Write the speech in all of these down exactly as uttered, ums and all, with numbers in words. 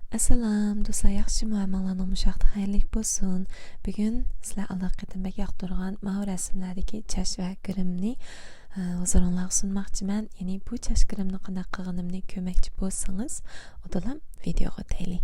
ئەسسالام دوستلار، ياخشىمۇ؟ ھەممىڭلارنىڭ مۇشۇ ۋاقتى خەيرلىك بولسۇن. بۈگۈن سىلەر ئاللىقېتىن بەك ياقتۇرغان ماۋۇ رەسىملەردىكى چاچ ۋە گىرىمنى، ئە، ھۇزۇرۇڭلارغا سۇنماقچىمەن. يەنى بۇ چاچ گىرىمنى قانداق قىلغىنىمنى كۆرمەكچى بولسىڭىز، ئۇدۇلام ۋىدېئوغا ئۆتەيلى.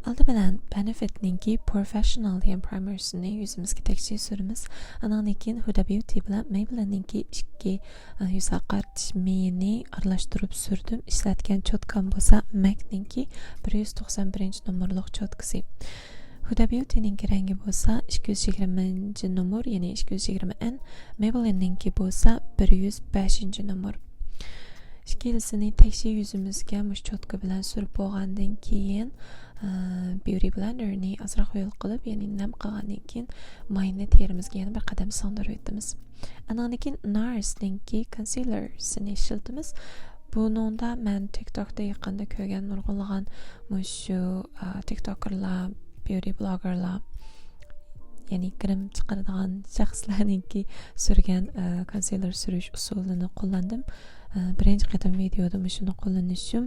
ئالدى بىلەن بەنىفىتنىڭكى پروفېشنال دېگەن پرايمېرسىنى يۈزىمىزگە تەكشى سۈرىمىز. ئانىڭدىن كېيىن ھۇدا بيۇتى بىلەن مەيبلىننىڭكى ئىككى، ئە، يۈز ئاقارتىش مېيىنى ئارىلاشتۇرۇپ سۈردۈم. ئىشلەتكەن چوتكام بولسا مەكنىڭكى بىر يۈز توقسان بىرىنچى نومۇرلۇق چوتكىسى. ھۇدا بيۇتىنىڭكى رەڭگى بولسا ئىككى يۈز يىگىرمىنچى نومۇر، يەنى ئىككى يۈز يىگىرمە ئېن، مەيبلىننىڭكى بولسا بىر يۈز بەشىنچى نومۇر. ئىككىلىسىنى تەكشى يۈزىمىزگە مۇشۇ چوتكا بىلەن سۈرۈپ بولغاندىن كېيىن، ئە، بيۇتى بلەندېرنى ئازراق ھويلا قىلىپ، يەنى نەم قىلغاندىن كېيىن ماينى تېرىمىزگە يەنە بىر قەدەم سىڭدۈرۈۋېتىمىز. ئانىڭدىن كېيىن نارسنىڭكى كونسىلېرسىنى ئىشلىتىمىز. بۇنىڭدا مەن تىكتوكتا يېقىندا كۆرگەن نۇرغۇنلىغان مۇشۇ، ئە، تىكتوكېرلار، بيۇتى بلوگېرلار، يەنى گىرىم چىقىرىدىغان شەخسلەرنىڭكى سۈرگەن، ئە، كونسىلېر سۈرۈش ئۇسۇلىنى قوللاندىم. ئە، بىرىنچى قېتىم ۋىدېئودا مۇشۇنى قوللىنىشىم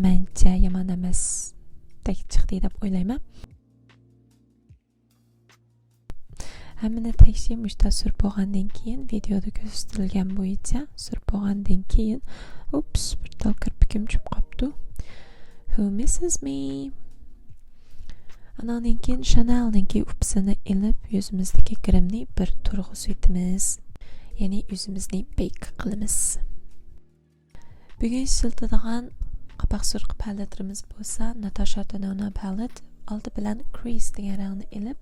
مەنچە يامان ئەمەستەك چىقتى دەپ ئويلايمەن. ھەممىنى تەكشى مۇشتا سۈرۈپ بولغاندىن كېيىن، ۋىدېئودا كۆرسىتىلگەن بويىچە سۈرۈپ بولغاندىن كېيىن، ئوپس، بىر تال كىرپىكىم چۈشۈپ قاپتۇ. Who misses me? ئاناندىن كېيىن شانەلنىڭكى ئۇپىسىنى ئېلىپ، يۈزىمىزدىكى گىرىمنى بىر تۇرغۇزۇۋېتىمىز. يەنى يۈزىمىزنى بېيك قىلىمىز. بۈگۈن ئىشلىتىدىغان قاپاق سۈرۈقى پالېتلىرىمىز بولسا ناتاشا دېنونا پالېت. ئالدى بىلەن كرىز دېگەن رەڭنى ئېلىپ،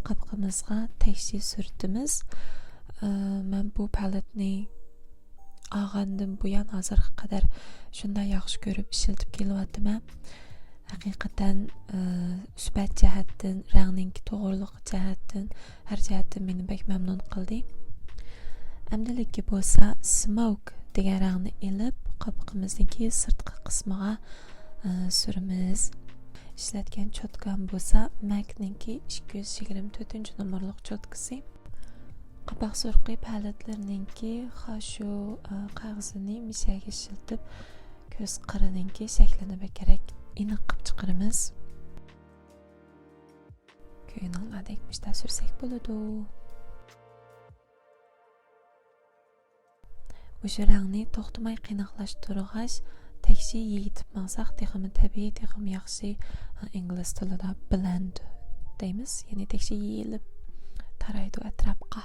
قاپىقىمىزغا تەكشى سۈرتىمىز. ئى، مەن بۇ پالېتنى ئالغاندىن بۇيان ھازىرغا قەدەر شۇنداق ياخشى كۆرۈپ ئىشلىتىپ كېلىۋاتىمەن. ھەقىقەتەن، ئى، سۈپەت جەھەتتىن، رەڭنىڭكى توغرىلىقى جەھەتتىن، ھەر جەھەتتىن مېنى بەك مەمنۇن قىلدى. ئەمدىلىكى بولسا سموك دېگەن رەڭنى ئېلىپ، قاپىقىمىزنىڭكى سىرتقى قىسمىغا، ئى، سۈرىمىز. ئىشلەتكەن چوتكام بولسا مەكنىڭكى ئىككى يۈز يىگىرمە تۆتىنچى نومۇرلۇق چوتكىسى. قاپاق سۈرۈقى پالېتلىرىنىڭكى خاشۇ، ئى، قەغىزىنى مىشەگە ئىشلىتىپ، كۆز قىرىنىڭكى شەكلىنى بەكرەك ئېنىق قىلىپ چىقىرىمىز. كۆرگىنىڭلاردەك مۇشتا سۈرسەك بولىدۇ. مۇشۇ رەڭنى توختىماي قېنىقلاشتۇرغاچ، تەكشى يېيىتىپ ماڭساق تېخىمۇ تەبىئىي، تېخىمۇ ياخشى. ئىنگلىز تىلىدا بلەند دەيمىز، يەنى تەكشى يېيىلىپ تارايدۇ ئەتراپقا.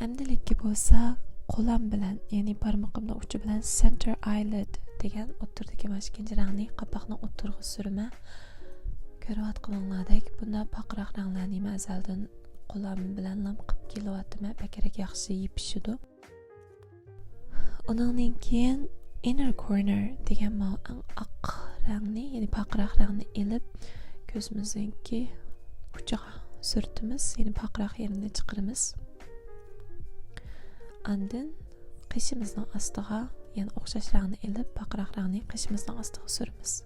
ئەمدىلىككە بولسا قولام بىلەن، يەنى بارمىقىمنىڭ ئۇچى بىلەن سېنتەر ئايلىد دېگەن ئوتتۇرىدىكى مانا ئىككىنچى رەڭنى قاپاقنىڭ ئوتتۇرىغا سۈرىمەن. كۆرۈۋاتقىنىڭلاردەك بۇنداق پارقىراق رەڭلەرنى مەن ئەزەلدىن قولام بىلەنلا قىلىپ كېلىۋاتىمەن، بەكرەك ياخشى يېپىشىدۇ. ئۇنىڭدىن كېيىن ئىننەر كورنەر دېگەن ماۋۇ ئەڭ ئاق رەڭنى، يەنى پارقىراق رەڭنى ئېلىپ، كۆزىمىزنىڭكى ئۇچىغا سۈرتىمىز، يەنى پارقىراق يېرىنى چىقىرىمىز. ئاندىن قېشىمىزنىڭ ئاستىغا يەنە ئوخشاش رەڭنى ئېلىپ، پارقىراق رەڭنى قېشىمىزنىڭ ئاستىغا سۈرىمىز.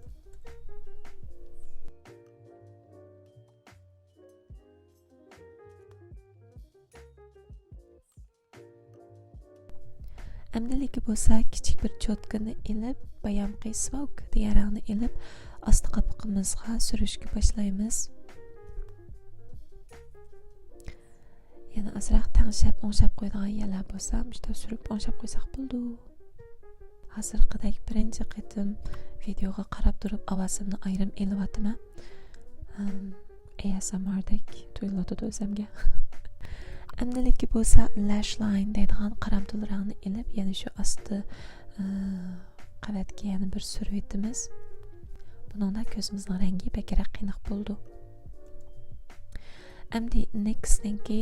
ئەمدىلىكى بولسا كىچىك بىر چوتكىنى ئېلىپ، بايامقى سموك دېگەن رەڭنى ئېلىپ، ئاستى قاپىقىمىزغا سۈرۈشكە باشلايمىز. يەنە ئازراق تەڭشەپ، ئوڭشاپ قويىدىغان يەرلەر بولسا، مۇشۇنداق سۈرۈپ ئوڭشاپ قويساق بولىدۇ. ھازىرقىدەك بىرىنچى قېتىم ۋىدېوغا قاراپ تۇرۇپ ئاۋازىمنى ئايرىم ئېلىۋاتىمەن. ئەم، ئەي ئېس ئەم ئاردەك تۇيۇلۇۋاتىدۇ ئۆزۈمگە. ئەمدىلىكى بولسا لەش لاين دەيدىغان قارامتۇل رەڭنى ئېلىپ، يەنە شۇ ئاستى، ئى، قەۋەتكە يەنە بىر سۈرۈۋېتىمىز. بۇنىڭدا كۆزىمىزنىڭ رەڭگى بەكرەك قېنىق بولىدۇ. ئەمدى نىكسنىڭكى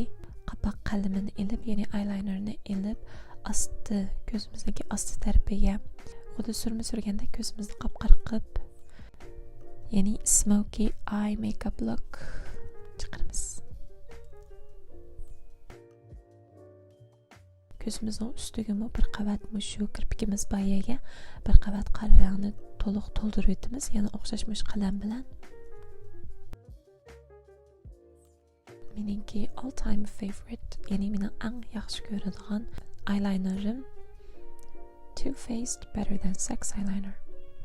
قاپاق قەلىمىنى ئېلىپ، يەنى ئايلاينېرنى ئېلىپ، ئاستى، كۆزىمىزنىڭكى ئاستى تەرىپىگە خۇددى سۈرمە سۈرگەندەك كۆزىمىزنى قاپقارا قىلىپ، يەنى سموكى ئاي مېيكاپ لۇك چىقىرىمىز. كۆزىمىزنىڭ ئۈستىگىمۇ بىر قەۋەت مۇشۇ كىرپىكىمىز بار يەرگە بىر قەۋەت قارا رەڭنى تولۇق تولدۇرۇۋېتىمىز، يەنە ئوخشاش مۇشۇ قەلەم بىلەن. مېنىڭكى all time favorite، يەنى مېنىڭ ئەڭ ياخشى كۆرىدىغان ئايلاينېرىم Too Faced Better Than Sex Eyeliner.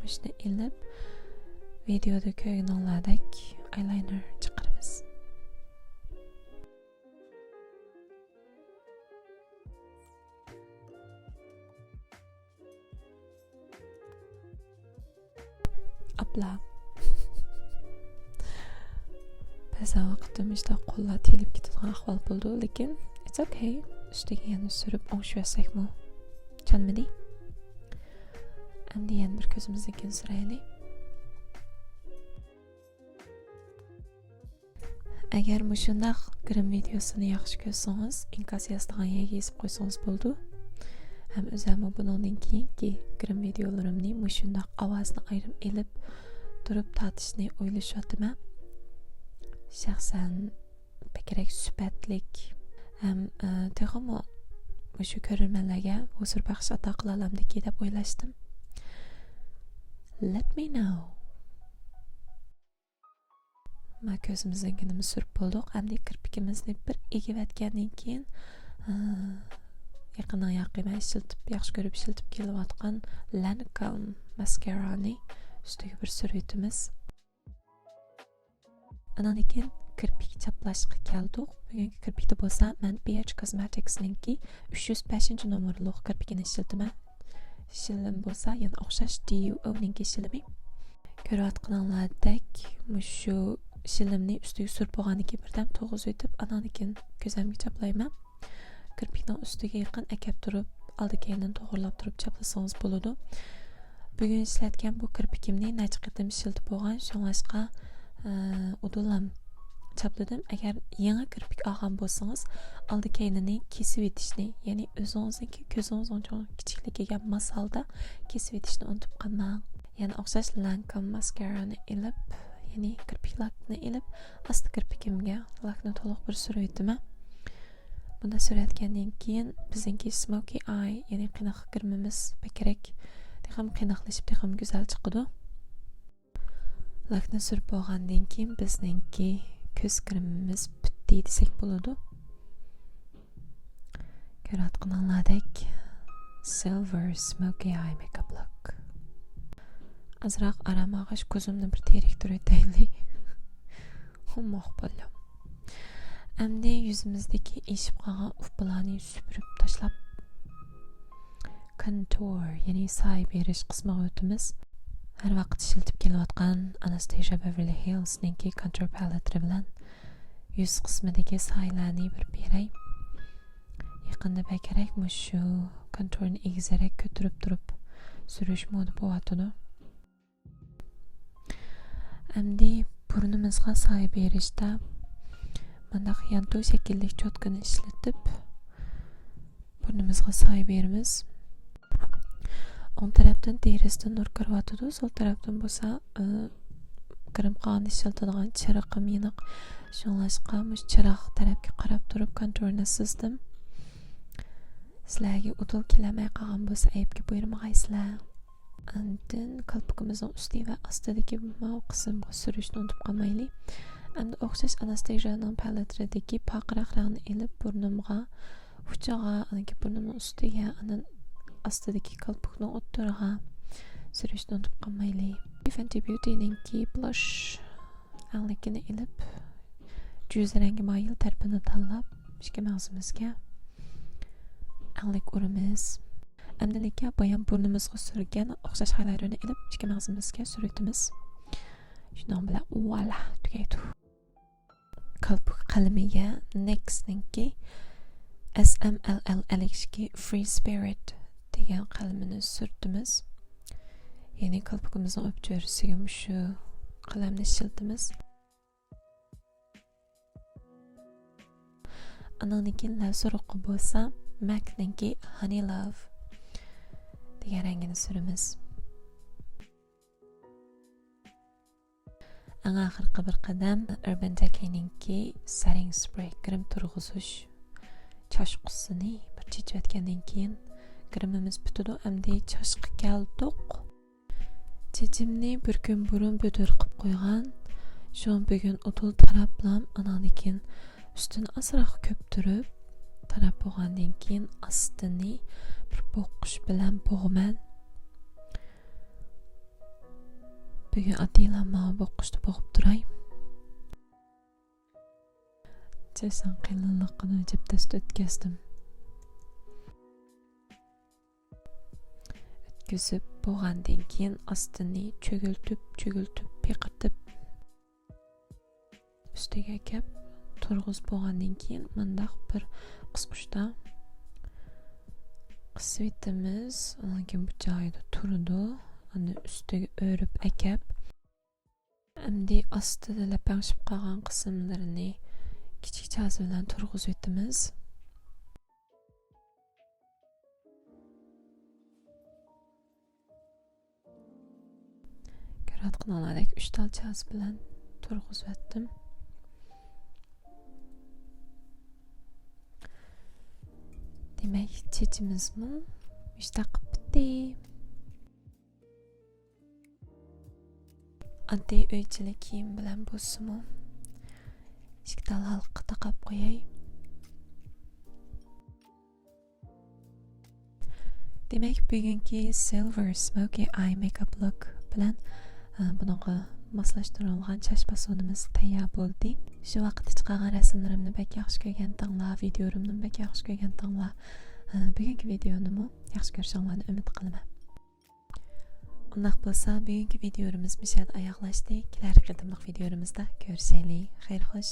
مۇشۇنى ئېلىپ، ۋىدېيودا كۆرگىنىڭلاردەك ئايلاينېر چىقىرىمىز. ئاپلا. بەزى ۋاقىتتا مۇشۇنداق قوللار تېيىلىپ كېتىدىغان ئەھۋال بولىدۇ، لېكىن it's okay. ئۈستىگە يەنە سۈرۈپ ئوڭشىۋەتسەكمۇ چانمىدى. ئەمدى يەنە بىر كۆزىمىزنىڭكىنى سۈرەيلى. ئەگەر مۇشۇنداق گىرىم ۋىدېيوسىنى ياخشى كۆرسىڭىز، ئىنكاس يازىدىغان يەرگە يېزىپ قويسىڭىز بولىدۇ. ھەم ئۆزەممۇ بۇنىڭدىن كېيىنكى گىرىم ۋىدېيولىرىمنى مۇشۇنداق ئاۋازنى ئايرىم ئېلىپ تۇرۇپ تارتىشنى ئويلىشىۋاتىمەن. شەخسەن بەكرەك سۈپەتلىك ھەم، ئە، تېخىمۇ مۇشۇ كۆرۈرمەنلەرگە ھۇزۇر بەخش ئاتا قىلالامدىكى دەپ ئويلاشتىم. Let me know. ما كۆزىمىزنىڭكىنىمۇ سۈرۈپ بولدۇق. ئەمدى كىرپىكىمىزنى بىر ئېگىۋەتكەندىن كېيىن، ئە، يېقىننىڭ ياقى مەن ئىشلىتىپ، ياخشى كۆرۈپ ئىشلىتىپ كېلىۋاتقان لانكوم ماسكارانى ئۈستىگە بىر سۈرۈۋېتىمىز. ئانىڭدىن كېيىن كىرپىك چاپلاشقا كەلدۇق. بۈگۈنكى كىرپىكتە بولسا مەن بي ئېچ كوزمېتىكسنىڭكى ئۈچ يۈز بەشىنچى نومۇرلۇق كىرپىكىنى ئىشلىتىمەن. شىلىم بولسا يەنە ئوخشاش دى يۇ ئونىڭكى شىلىمى. كۆرۈۋاتقىنىڭلاردەك مۇشۇ شىلىمنى ئۈستىگە سۈرۈپ بولغاندىن كېيىن بىردەم توغرىزىۋېتىپ، ئاناندىن كېيىن كۆزەمگە چاپلايمەن. كىرپىكنىڭ ئۈستىگە يېقىن ئەكەپ تۇرۇپ، ئالدى كەينىنى توغرىلاپ تۇرۇپ چاپلىسىڭىز بولىدۇ. بۈگۈن ئىشلەتكەن بۇ كىرپىكىمنى نەچچە قېتىم ئىشلىتىپ بولغان، شۇڭلاشقا، ئە، ئۇدۇلام چاپلىدىم. ئەگەر يېڭى كىرپىك ئالغان بولسىڭىز، ئالدى كەينىنى كېسىۋېتىشنى، يەنى ئۆزىڭىزنىڭكى كۆزىڭىزنىڭ چوڭ كىچىكلىكىگە ماس ھالدا كېسىۋېتىشنى ئۇنتۇپ قالماڭ. يەنە ئوخشاش لانكوم ماسكارانى ئېلىپ، يەنى كىرپىك لاكنى ئېلىپ، ئاستى كىرپىكىمگە لاكنى تولۇق بىر سۈرۈۋېتىمەن. بۇنداق سۈرۈۋەتكەندىن كېيىن بىزنىڭكى سموكى ئاي، يەنى قىيناق گىرىمىمىز بەكرەك تېخىمۇ قىيناقلىشىپ، تېخىمۇ گۈزەل چىقىدۇ. لاكنى سۈرۈپ بولغاندىن كېيىن بىزنىڭكى كۆز گىرىمىمىز پۈتتى دېسەك بولىدۇ. كۆرۈۋاتقىنىڭلاردەك سىلۋېر سموكى ئاي مېكاپ لۇك. ئازراق ئارام ئالغاچ كۆزۈمنى بىر تېرىكتۈرۈۋېتەيلى. ھۇمماق بالام. ئەمدى يۈزىمىزدىكى ئېشىپ قالغان ئۇپىلارنى سۈپۈرۈپ تاشلاپ، كونتور، يەنى سايە بېرىش قىسمىغا ئۆتىمىز. ھەر ۋاقىت ئىشلىتىپ كېلىۋاتقان ئاناستېژا بېۋېرلى ھىللسنىڭكى كونتور پالېتلىرى بىلەن يۈز قىسمىدىكى سايىلەرنى بىر بېرەي. يېقىندا بەكرەك مۇشۇ كونتورنى ئېگىزرەك كۆتۈرۈپ تۇرۇپ سۈرۈش مودا بولۇۋاتىدۇ. ئەمدى بۇرنىمىزغا سايە بېرىشتا مۇنداق يانتۇ شەكىللىك چوتكىنى ئىشلىتىپ، بۇرنىمىزغا سايە بېرىمىز. ئوڭ تەرەپتىن دېرىزىدىن نۇر كىرىۋاتىدۇ، سول تەرەپتىن بولسا، ئى، گىرىم قىلغاندا ئىشلىتىدىغان چىرىغىم يېنىق. شۇڭلاشقا مۇشۇ چىراغ تەرەپكە قاراپ تۇرۇپ كونتۇرنى سىزدىم. سىلەرگە ئۇدۇل كېلەلمەي قالغان بولسا ئەيىبكە بۇيرۇمىغايسىلەر. ئاندىن كالپۇكىمىزنىڭ ئۈستى ۋە ئاستىدىكى ماۋۇ قىسىمغا سۈرۈشنى ئۇنتۇپ قالمايلى. ئەمدى ئوخشاش ئاناستېژانىڭ پالېتلىرىدىكى پارقىراق رەڭنى ئېلىپ، بۇرنۇمغا، ئۇچىغا، ئاندىن كېيىن بۇرنۇمنىڭ ئۈستىگە، ئاندىن ئاستىدىكى كالپۇكنىڭ ئوتتۇرىغا سۈرۈشنى ئۇنتۇپ قالمايلى. فېنتى بيۇتىنىڭكى بلاش ئەڭلىكىنى ئېلىپ، جۈز رەڭگە مايىل تەرىپىنى تاللاپ، ئىككى مەڭزىمىزگە ئەڭلىك ئۇرىمىز. ئەمدىلىككە بايام بۇرنىمىزغا سۈرگەن ئوخشاش خايلايرنى ئېلىپ، ئىككى مەڭزىمىزگە سۈرۈۋېتىمىز. شۇنىڭ بىلەن ۋۇئالا، تۈگەيدۇ. كالپۇك قەلىمىگە نېكسنىڭكى ئەس ئەم ئەل ئەل ئەللىك ئىككى فرى سپىرىت دېگەن قەلىمىنى سۈرتىمىز. يەنى كالپۇكىمىزنىڭ ئۆپچۆرىسىگە مۇشۇ قەلەمنى ئىشلىتىمىز. ئانىڭدىن كېيىن لەۋ سۇرۇققا بولسا ماكنىڭكى ھانى لاۋ دېگەن رەڭگىنى سۈرىمىز. ئەڭ ئاخىرقى بىر قەدەم ئۇربەن دېكەينىڭكى سېتىڭ سپرەي، گىرىم تۇرغۇزۇش چاچقۇسىنى بىر چېچىۋەتكەندىن كېيىن گىرىمىمىز پۈتىدۇ. ئەمدى چاچقا كەلدۇق. چېچىمنى بىر كۈن بۇرۇن بۈدۈر قىلىپ قويغان. شۇڭا بۈگۈن ئۇدۇل تاراپلام، ئاناندىن كېيىن ئۈستىنى ئازراق كۆپتۈرۈپ، تاراپ بولغاندىن كېيىن ئاستىنى بىر بوغقۇچ بىلەن بوغىمەن. بۈگۈن ئاددىيلا ماۋۇ بوغقۇچتا بوغۇپ تۇراي. چېچنىڭ قېلىنلىقىنى ئۆلچەپ تەستە ئۆتكەزدىم. ئۆتكۈزۈپ بولغاندىن كېيىن ئاستىنى چۆگۈلتۈپ، چۆگۈلتۈپ، پېقىرتىپ، ئۈستىگە ئەكەپ تۇرغۇزۇپ بولغاندىن كېيىن مۇنداق بىر قىسقۇچتا قىسىۋېتىمىز. ئاندىن كېيىن بۇ جايىدا تۇرىدۇ. ئاندىن ئۈستىگە ئۆرۈپ ئەكەپ، ئەمدى ئاستىدا لەپەڭشىپ قالغان قىسىملىرىنى كىچىك چازا بىلەن تۇرغۇزۇۋېتىمىز. كۆرۈۋاتقىنىڭلاردەك ئۈچ تال چازا بىلەن تۇرغۇزۇۋەتتىم. دېمەك، چېچىمىزمۇ مۇشتاق قىلىپ پۈتتى. ئاددىي ئۆيچىلىك كىيىم بىلەن بولسىمۇ، ئىككى تال ھالقا تاقاپ قوياي. دېمەك، بۈگۈنكى Silver Smoky Eye Makeup Look بىلەن، ئە، بۇنىڭغا ماسلاشتۇرۇلغان چاچ پاسونىمىز تەييار بولدى. شۇ ۋاقىتتا چىقارغان رەسىملىرىمنى بەك ياخشى كۆرگەنتىڭلار، ۋىدىيولىرىمنىمۇ بەك ياخشى كۆرگەنتىڭلار. ئە، بۈگۈنكى ۋىدىيونىمۇ ياخشى كۆرۈشۈڭلارنى ئۈمىد قىلىمەن. ئۇنداق بولسا، بۈگۈنكى ۋىدىيولىرىمىز مۇشۇ يەردە ئاياغلاشتى. كېلەر قېتىملىق ۋىدىيولىرىمىزدا كۆرۈشەيلى. خەير خوش.